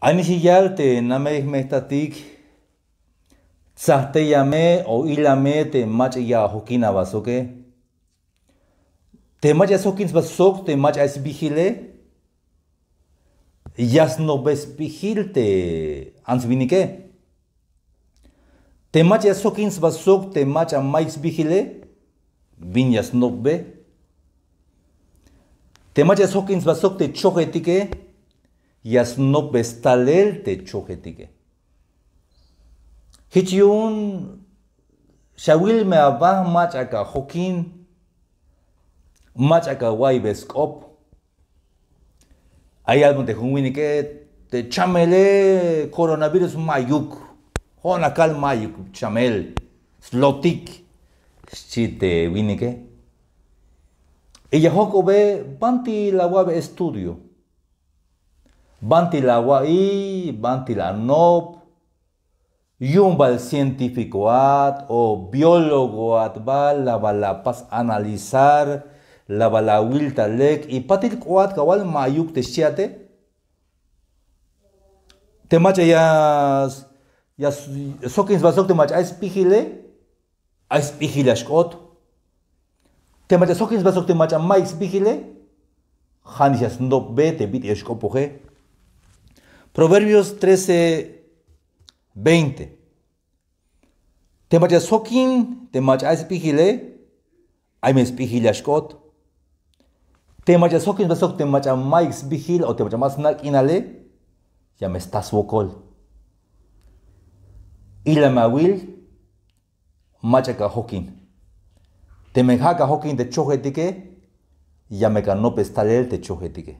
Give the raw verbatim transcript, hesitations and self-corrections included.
Ay nix ya yal te namey jmejtatik, tsajteyame o ilame te mach'a ya ajokin aba soke. Te mach'a ya sjokin sba sok te mach'a ay sbijile, ya snopbe sbijil te ants winike. Te mach'a ya sjokin sba sok te mach'a mayuk sbijile, bin ya snopbe. Te mach'a ya sjokin sba sok te chojetike, ya snopbe stalel te chojetike. Jich yu'un xawil me aba mach'a ka jokin, mach'a ka wa'iybe sk'op. Ay yalbon te jun winike, te chamele coronavirus mayuk. Jo'on la kal mayuk chamel, slotik, xchi te winike. Y ya jojk'obe, banti la awa'be estudio, banti la awa'iy, banti la anop, yu'un bal científicoat o biólogoat bal, la bal la apas analizar, la bal la awil ta lek y patil k'oat kawal mayuk te xchiate. Te mach'a ya, ya sjokin sba sok te mach'a ay sbijile, ay sbijil ya xk'ot. Te mach'a sjokin sba sok te mach'a mayuk sbijile, ja'nix ya snopbe te bit'il ya xk'opoje. Proverbios trece, veinte. Te mach'a sjokin te mach'a ay sbijile, ay me sbijil ya xk'ot. Te mach'a sjokin sba sok te mach'a mayuk sbijil o te mach'a ma sna' k'inale, ya me sta swokol. Ila me awil, mach'a ka jokin. Teme ja' ka jokin te chojetike, ya me ka nopbe stalel te chojetike.